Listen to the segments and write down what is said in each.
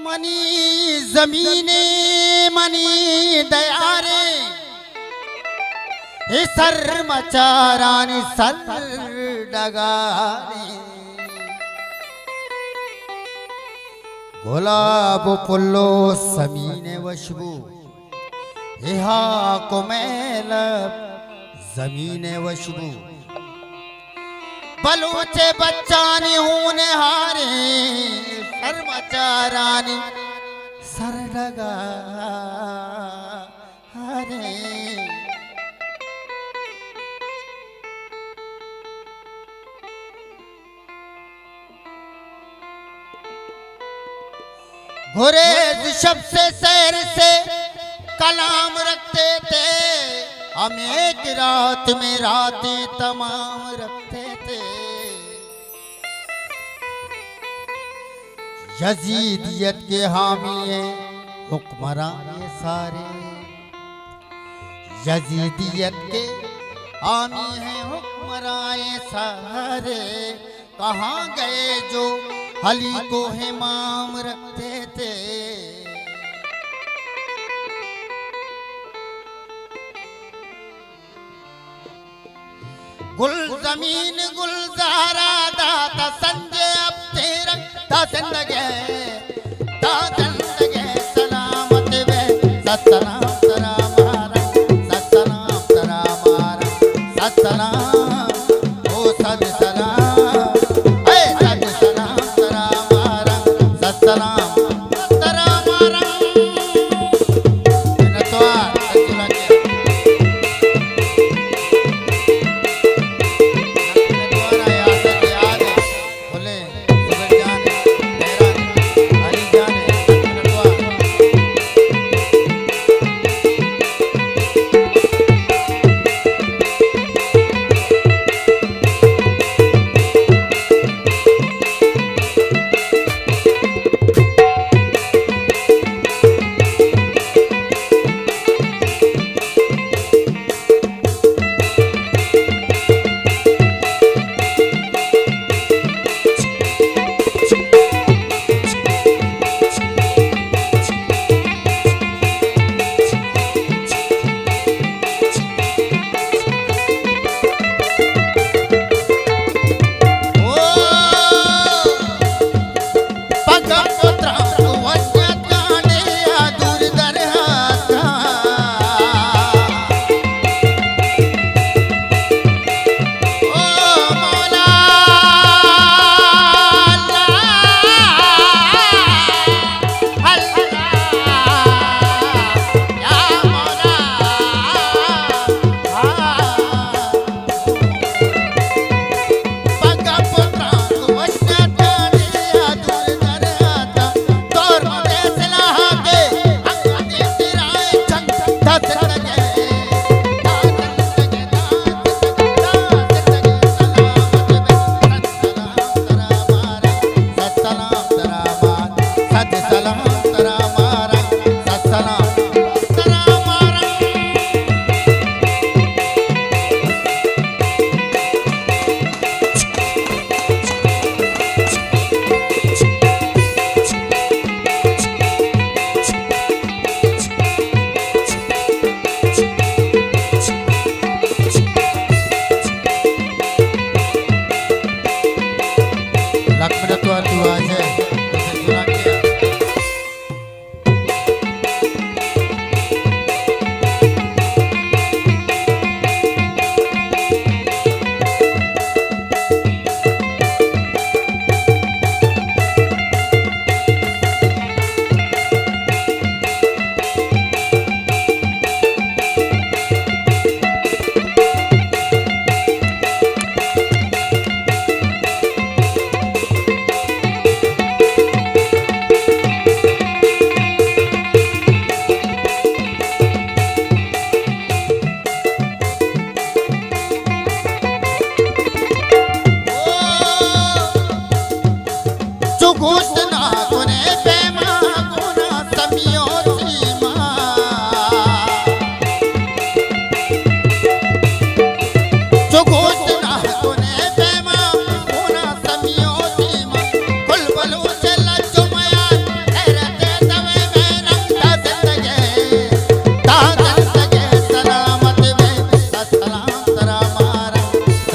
منی زمینے، منی دیارے، اے سرمچارانی سر ڈگارے۔ گلاب و پل و سمین وشبو، اے ہاک و میل زمین وشبو۔ بلوچ بچانی ہون ہاریں، سرمچارانی سر ڈگاریں۔ گریز شب سے سحر سے کلام رکھتے تھے، ہم ایک رات میں راتیں تمام رکھتے تھے۔ یزیدیت کے حامی ہیں حکمراں یہ سارے، یزیدیت کے حامی ہیں حکمراں یہ سارے، کہاں گئے جو علی کو امام رکھتے تھے؟ گل زمین گلزارا داتا سنجے اب تیرا تا زندگے، تا زندگے سلامت بے۔ ست سلام ترا مارا، ست سلام ترا مارا، ست سلام، او ست سلام، اے ست سلام ترا مارا، ست سلام ترا مارا۔ منتوار، منتوار۔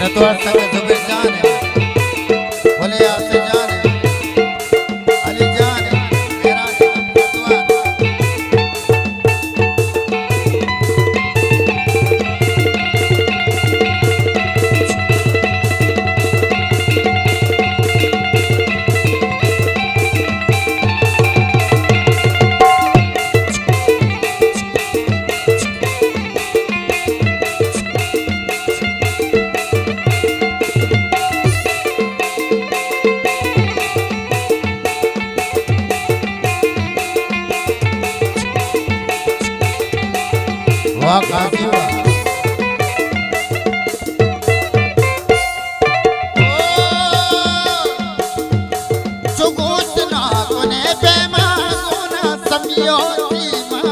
رتوار صاحب زبیر جان ہے، بولے یاسر جان ہے، علی جان ہے، میرا رتوار۔ واہ، قاضی واہ۔ چو گوشت ناکنے پیما گونا سمیو سیما۔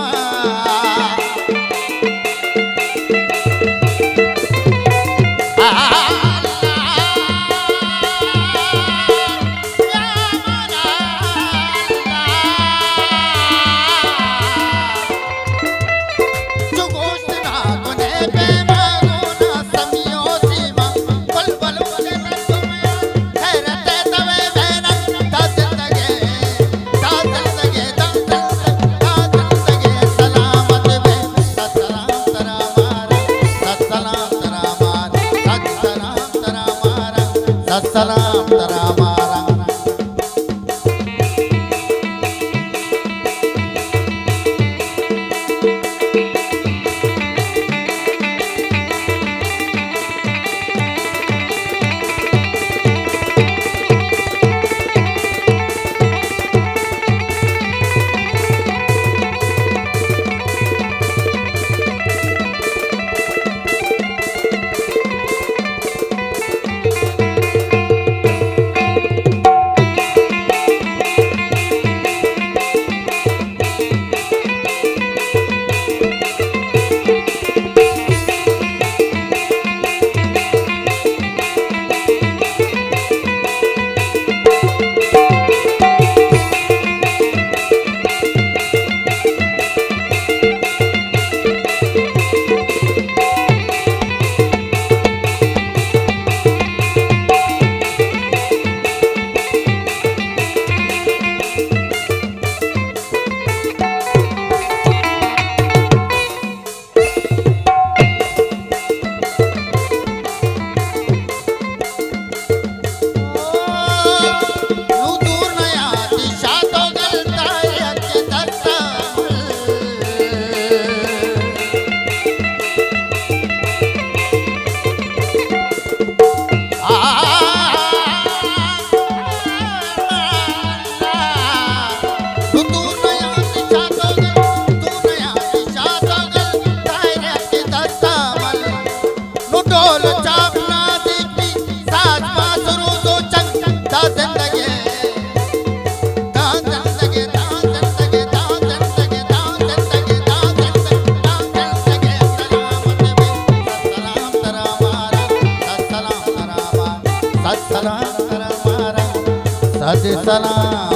دور نیاتی چاکوگل، دور نیاتی چاکوگل، دائرہ کے دستامل۔ نو ڈول چاپ نازک بی، ساز ما سرود و چنگ، دا زندگی، دا زندگی، دا زندگی، دا زندگی، دا زندگی، دا زندگی، دا زندگی، سلامت بی۔ سلام ترا مارا، سلام ترا مارا، سلام ترا مارا، سلام۔